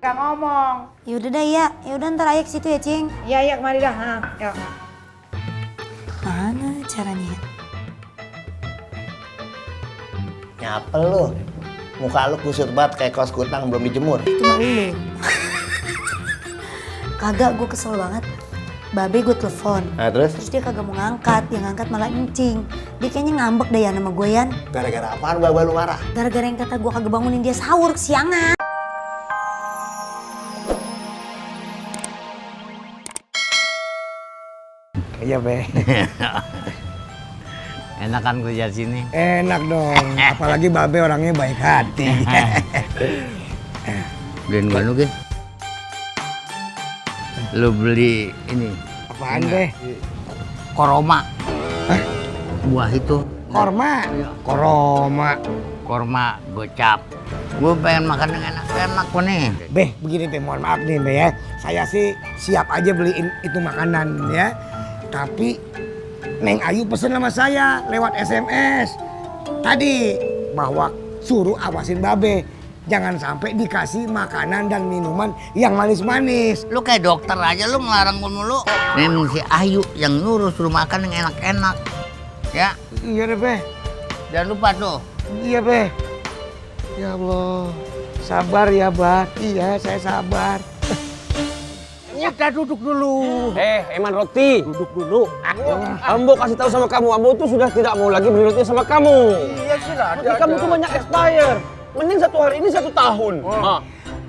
Gak ngomong. Yaudah dah iya, yaudah ntar Ayah ke situ ya Cing. Iya kemari dah. Yuk. Mana caranya ya? Nyapa lu? Muka lu kusut banget kayak kaos kutang belum dijemur. Itu mah lu. Kagak, gue kesel banget. Babe gue telepon. Nah terus? Terus dia kagak mau ngangkat, yang ngangkat malah encing. Dia kayaknya ngambek deh ya sama gue Yan. Gara-gara apaan Baba lu marah? Gara-gara yang kata gue kagak bangunin dia sahur kesiangan. Iya Be. Enak kan kerja sini? Enak dong, apalagi Babe orangnya baik hati. Beliin gue Gin. Lu beli ini. Apaan Be? Koroma. Hah? Buah itu. Korma? Koroma. Korma gocap. Gue pengen makan yang enak-enak kok nih. Be, begini Be, mohon maaf nih Be ya. Saya sih siap aja beliin itu makanan ya. Tapi Neng Ayu pesen sama saya lewat SMS. Tadi bahwa suruh awasin Babe. Jangan sampai dikasih makanan dan minuman yang manis-manis. Lu kayak dokter aja lu ngelarang gue mulu. Ini si Ayu yang nyuruh suruh makan yang enak-enak. Ya, Iya deh Be. jangan lupa tuh. Iya Be. Ya Allah. Sabar ya Bat. Iya saya sabar. Udah duduk dulu. Eman Roti. Duduk dulu. Ambo kasih tahu sama kamu, Ambo tuh sudah tidak mau lagi beli roti sama kamu. Iya sudah. Roti kamu tuh banyak expire. Mending 1 hari ini 1 tahun. Oh.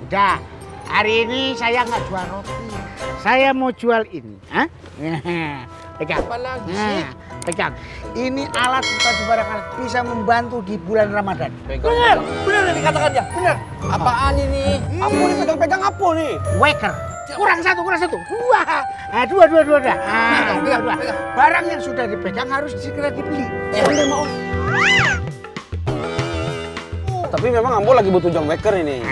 Udah. Hari ini saya nggak jual roti. Saya mau jual ini. Hah? Pegang. Apa lagi Nah, sih? pegang. Ini alat bukan sembarang alat, bisa membantu di bulan Ramadan. Bener yang dikatakannya. Bener. Apaan ini? Apa nih pegang-pegang apa nih? Waker. Kurang satu. Dua. Dua. Dua. Barang yang sudah dipegang harus segera dibeli. Mau. Tapi memang Ambo lagi butuh jam waker ini.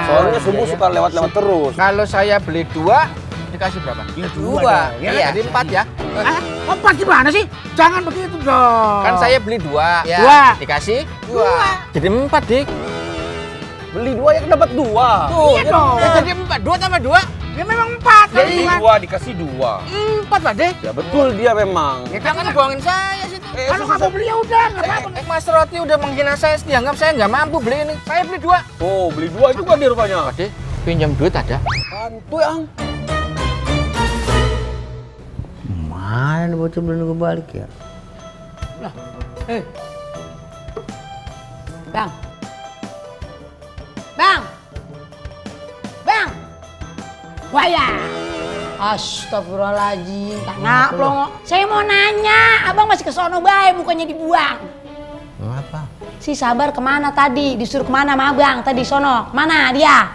Soalnya subuh suka lewat-lewat terus. Kalau saya beli 2, dikasih berapa? Dua. Iya, jadi 4 ya. Empat gimana sih? Jangan begitu dong. Kan saya beli 2. Ya. Dua. Dikasih 2. Jadi 4, Dik. Beli 2 ya dapat 2. Iya dong. Ya, jadi 4. 2 tambah 2. Ya memang empat. Jadi 2 dikasih 2. 4, Pak, Dik. Ya betul dia memang. Ya, jangan bohongin saya situ. Kalau nggak mau beli ya udah, nggak apa-apa. Mas Roti udah menghina saya, dianggap saya nggak mampu beli ini. Saya beli 2. Oh, beli 2 juga dia rupanya. Pak, Dik, pinjam duit ada? Bantu ya, Ang. Mana nih bocah belum gue balik ya? Bang. Bang. Bang. Waya. Astagfirullahaladzim. Tak pelongo. Saya mau nanya, abang masih ke sono bae, bukannya dibuang. Kenapa? Si Sabar kemana tadi? Disuruh kemana sama abang tadi sono? Mana dia?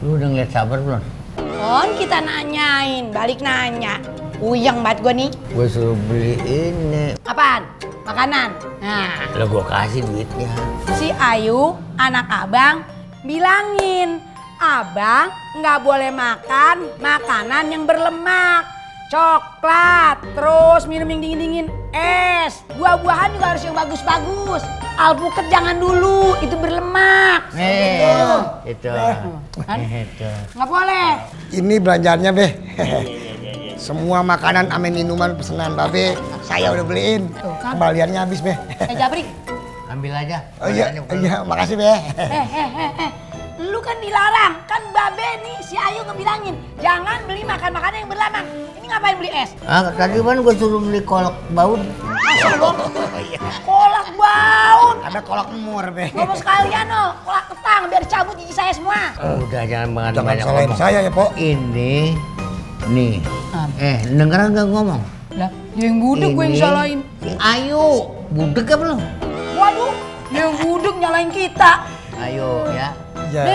Lu udah ngeliat Sabar belum? Kon kita nanyain, balik nanya. Uyeng banget gua nih. Gue suruh beli ini. Apaan? Makanan. Nah, Lah gue kasih duitnya. si Ayu, anak abang, bilangin, abang nggak boleh makan makanan yang berlemak. Coklat, terus minum yang dingin-dingin, es, buah-buahan juga harus yang bagus-bagus. Alpukat jangan dulu, itu berlemak. Itu. Nggak boleh. Ini belanjaannya Be. Semua makanan ame minuman pesanan Babe saya udah beliin. Kembaliannya habis Be. Jabrik, Ambil aja. Oh iya, makasih Be. lu kan dilarang, kan Babe nih si Ayu ngebilangin jangan beli makan-makanan yang berlemak. Ini ngapain beli es? Tadi kan gue suruh beli kolak baut. Masa lu? Kolak baut. Ada kolak mur Be. Ngomong sekalian no, kolak ketang biar cabut gigi saya semua. Udah jangan banyak Jangan banyak salahin ngomong. saya ya Po. Ini, nih. Denger nggak ngomong? Lah, dia yang budek gue yang Ini salahin. si Ayu, budek apa belum? Waduh, dia yang budek nyalain kita. Ayo ya. Ya.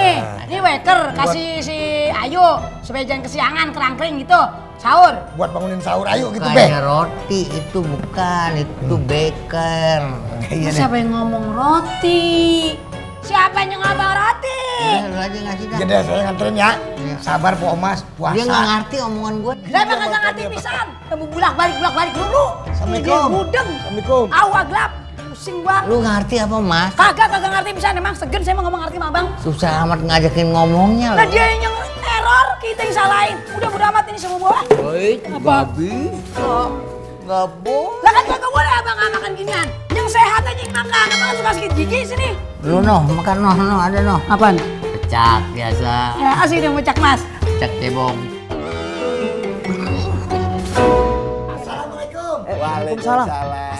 Nih waker kasih si Ayu supaya jangan kesiangan kerangkering gitu. Sahur. Buat bangunin sahur Ayu gitu Be. Bukannya roti itu bukan, itu baker. Iya deh. Siapa yang ngomong roti? Siapa yang ngomong roti? Udah lu aja ngasih dah. Jadi saya nganterin ya. Sabar Po Mas, puasa. Dia nggak ngerti omongan gue. Lah emang kagak ngerti pisan. Kamu bulak-balik dulu. Assalamualaikum. Dia budeng. Assalamualaikum. Awak gelap. Pusing gua. Lu ngerti apa Mas? Kagak ngerti bisa emang segen saya mau ngomong ngerti sama abang. Susah amat ngajakin ngomongnya Lah loh. dia yang error, kita yang salahin. Udah bodo amat ini semua bola. Woi, babi. Nggak boleh. Lah kan kagak boleh abang makan ginian. Yang sehat aja yang makan, abang suka sakit gigi sini. Lu makan ada Apaan? Pecak biasa. Ya asih dong becak mas. Pecak cebong. Waalaikumsalam.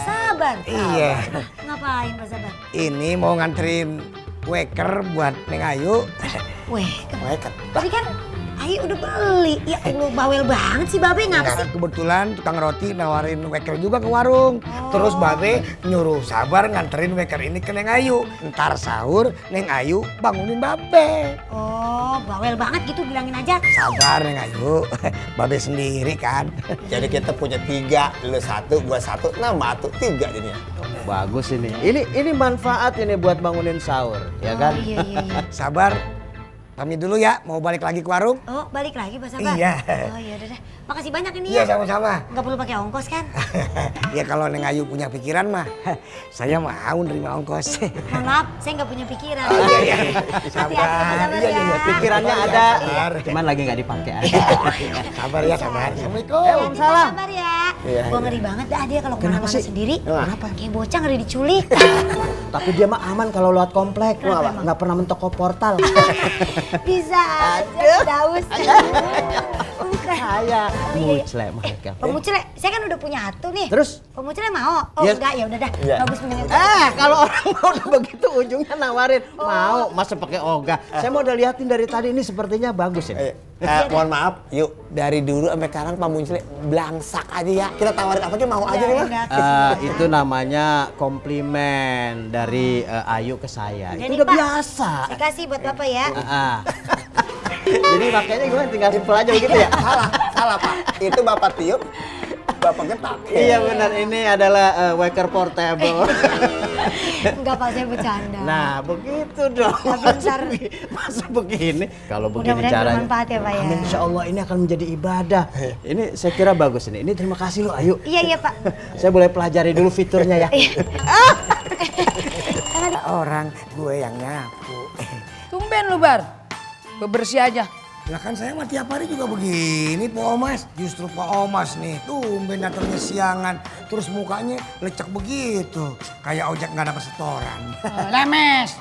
Sabar. Iya. Ngapain Pak Sabar? Ini mau nganterin waker buat Neng Ayu. Weh, Waker. tapi kan Ayu udah beli. Ya Allah, bawel banget sih Babe, ngapa sih? Nah, kebetulan tukang roti nawarin waker juga ke warung. Terus Babe nyuruh Sabar nganterin waker ini ke Neng Ayu. Ntar sahur Neng Ayu bangunin Babe. Oh, bawel banget gitu bilangin aja. Sabar Neng Ayu, Babe sendiri kan. Jadi kita punya 3, lu 1, gua 1, nama tuh 3 jadinya. Bagus ini. Ini manfaat ini buat bangunin sahur, ya kan? Oh, iya. Sabar, pamit dulu ya, mau balik lagi ke warung. Oh, balik lagi Pak Sabar? Iya. Oh, iya udah deh. Makasih banyak ini Iya ya. sama-sama. Nggak perlu pakai ongkos kan? Ya kalau Neng Ayu punya pikiran mah, saya mau nerima ongkos. Mohon maaf, saya nggak punya pikiran. Iya. Hati-hati ya Pak Sabar Iya, ya. iya, Pikirannya Sabar, ada, sabar. cuman lagi nggak dipakai aja. Sabar ya, sabar. Assalamualaikum. Waalaikumsalam. Sabar ya. Iya, Gua ngeri banget dah dia kalau kemana-mana sendiri. Kenapa? Kayak bocah ngeri diculik. Tapi dia mah aman kalau lewat komplek, nggak pernah mentok ke portal. Bisa aja, Daus. Bukan. Saya iya. mucle mereka. Pemucile, saya kan udah punya satu nih. Terus? Pemucile mau? Oh Yes. enggak, ya udah dah. Iya. Bagus punya itu. Kalau orang mau udah begitu ujungnya nawarin mau masa pakai ogah. Saya mau udah liatin dari tadi ini sepertinya bagus ya. Mohon maaf, yuk dari dulu sampai sekarang Pak Muncul belangsak aja ya. Kita tawarin apa aja mau aja nih Mas. Itu namanya komplimen dari Ayu ke saya. Jadi, Itu udah Pak, biasa. Saya kasih buat Bapak ya. Jadi makanya gue tinggal simpel aja begitu ya. Salah Pak. Itu Bapak tiup, Bapaknya pakai. Iya benar, ini adalah waker portable. Enggak Pak, saya bercanda. Nah begitu dong. Tapi ntar- Masa begini? Kalau begini Mudah-mudahan caranya. bermanfaat ya Pak ya. Amin, insya Allah ini akan menjadi ibadah. Ini saya kira bagus ini. Ini terima kasih loh Ayu. Iya Pak. Saya boleh pelajari dulu fiturnya ya. Orang gue yang nyapu. Tumben lu Bar, bebersih aja. Lah kan saya mah tiap hari juga begini Pak Omas. Justru Pak Omas nih, tumben datangnya siangan. Terus mukanya lecek begitu. Kayak ojek nggak dapet setoran. Lemes,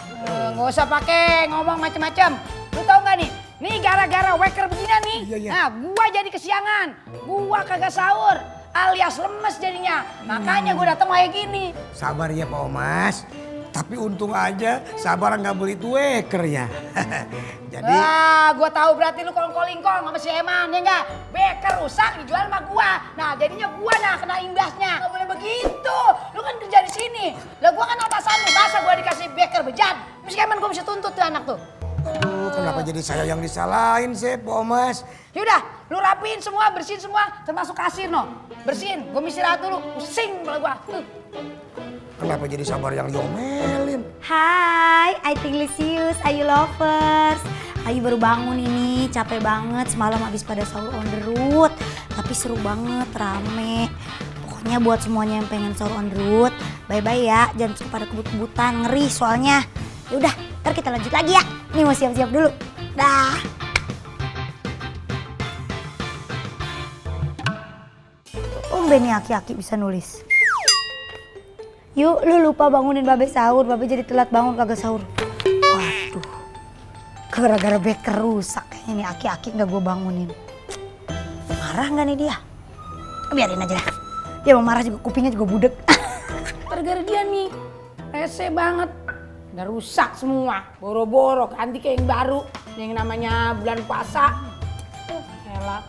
nggak usah pakai ngomong macem-macem. Lu tau nggak nih? Nih gara-gara waker begini nih. Iya. Nah, gua jadi kesiangan. Gua kagak sahur, alias lemes jadinya. Makanya gua datang kayak gini. Sabar ya Pak Omas. Tapi untung aja Sabar nggak beli itu waker ya. Jadi Gua tahu berarti lu kolong-kolingkong sama si Eman, ya enggak? Beker rusak dijual sama gua. Nah, jadinya gua kena imbasnya. Nggak boleh begitu. Lu kan kerja di sini. Lah gua kan atasan lu, masa gua dikasih beker bejat? Mesti Eman gua bisa tuntut tuh anak tuh. aduh, kenapa jadi saya yang disalahin sih Pak Omas? Yaudah, lu rapiin semua, bersihin semua, termasuk kasir no. Bersihin, gua istirahat dulu. Pusing kepala gua. Kenapa jadi Sabar yang diomelin? Hai, I think Lucius, Ayu lovers. Ayu baru bangun ini, capek banget. Semalam habis pada sahur on the road. Tapi seru banget, rame. Pokoknya buat semuanya yang pengen sahur on the road, bye-bye ya. Jangan suka pada kebut-kebutan, ngeri soalnya. Yaudah, ntar kita lanjut lagi ya. Nih mau siap-siap dulu. Dah. Tumben nih aki-aki bisa nulis. Yuk, lu lupa bangunin Babe sahur. Babe jadi telat bangun kagak sahur. Waduh. Gara-gara beker rusak kayaknya nih aki-aki nggak gue bangunin. Marah nggak nih dia? Biarin aja dah. Dia mau marah juga kupingnya juga budek. Gara-gara dia nih, rese banget. Udah rusak semua, boro-boro ganti kayak yang baru. Yang namanya bulan puasa. Elah.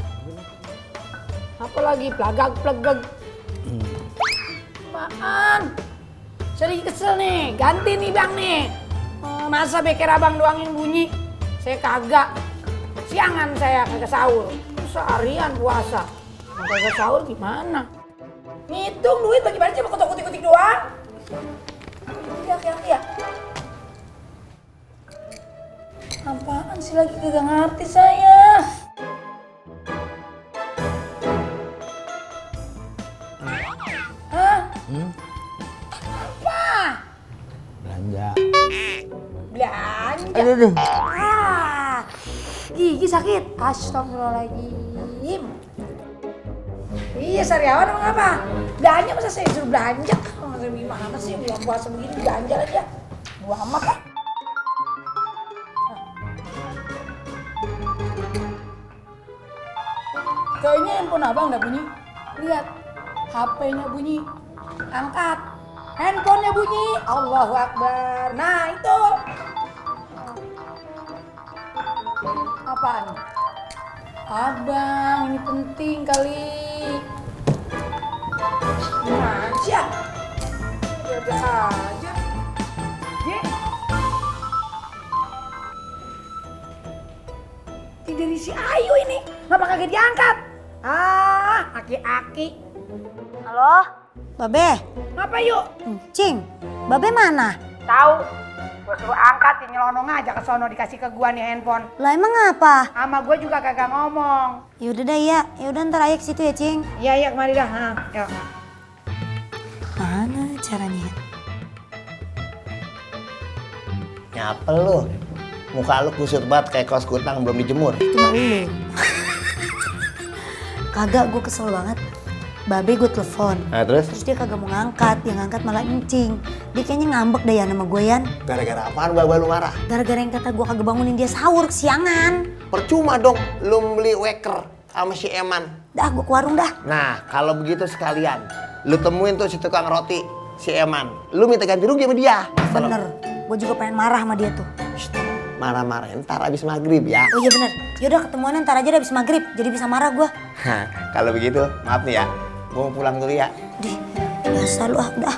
Apalagi pelagak-pelegag. Apaan? Sering kesel nih, ganti nih bang nih. Masa beker abang doang yang bunyi? Saya kagak. Siangan saya kagak sahur. Seharian puasa. Kagak sahur gimana? Ngitung duit bagi-bagi cuma kutik-kutik doang. Ya. Apaan sih lagi kagak ngerti saya. Hah? Apa? Belanja belanja. Belanja. Aduh. Ah, gigi sakit. Astagfirullahaladzim. Iya Sariawan emang apa? Belanja masa saya suruh belanja? Masa gimana sih bulan puasa begini belanja aja. Gua amat lah. Kayaknya handphone abang udah bunyi. Lihat, HP-nya bunyi. Angkat. Handphonenya bunyi. Allahu Akbar. Nah itu. Apaan? Abang, ini penting kali. Gimana sih ya? Udah aja. Ye. Ini dari si Ayu ini. Kenapa kagak diangkat? Ah, aki-aki. Halo? Babe? Ngapa yuk? Cing, Babe mana? Tahu. Gua suruh angkat, nyelonong aja ke sono dikasih ke gua nih handphone. Lah emang apa? Sama gua juga kagak ngomong. Yaudah dah ya, yaudah ntar ayo ke situ ya Cing. Iya, iya kemari dah. Ha, yuk. Mana caranya ya? Nyapa lu? Muka lu kusut banget kayak kaos kutang belum dijemur. Itu mah lu. Kagak, gue kesel banget. Babe gue telepon. Nah terus? Terus dia kagak mau ngangkat, dia ngangkat malah encing. Dia kayaknya ngambek deh ya sama gue Yan. Gara-gara apaan Baba lu marah? Gara-gara yang kata gue kagak bangunin dia sahur kesiangan. Percuma dong lu beli waker sama si Eman. Dah gue ke warung dah. Nah, kalau begitu sekalian, lu temuin tuh si tukang roti, si Eman. Lu minta ganti rugi sama dia. Bener, gue juga pengen marah sama dia tuh. Marah-marah ntar abis maghrib ya. Oh iya bener, yaudah ketemuannya ntar aja deh abis maghrib. Jadi bisa marah gue. Hah, kalau begitu, maaf nih ya. Gue mau pulang dulu ya. Dih, biasa lu ah, udah.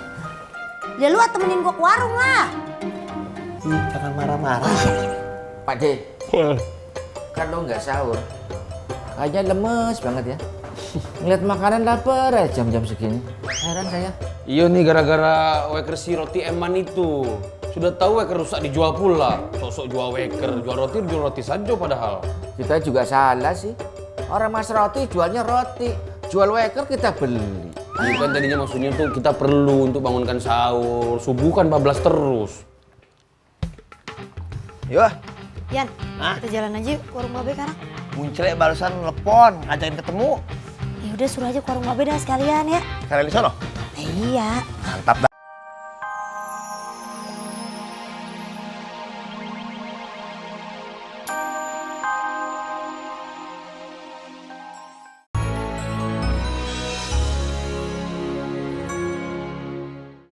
Ya lu ah, temenin gue ke warung lah. Ih, jangan marah-marah. Pak D, kan lo nggak sahur, kayaknya lemes banget ya. Ngeliat makanan lapar aja jam-jam segini. Heran saya. Iya nih gara-gara waker si roti Eman itu. Sudah tahu waker rusak dijual pula. Sosok jual waker, jual roti saja padahal. Kita juga salah sih. Orang Mas Roti jualnya roti, jual waker kita beli. Bukan tadinya maksudnya tuh kita perlu untuk bangunkan sahur. Subuh kan bablas terus. Yuk, Yan, Hah? kita jalan aja yuk ke warung Babe sekarang. Muncelek barusan telepon, ngajakin ketemu. Ya udah suruh aja ke warung Babe dah sekalian ya. Kalian di sono? Iya. Mantap dah.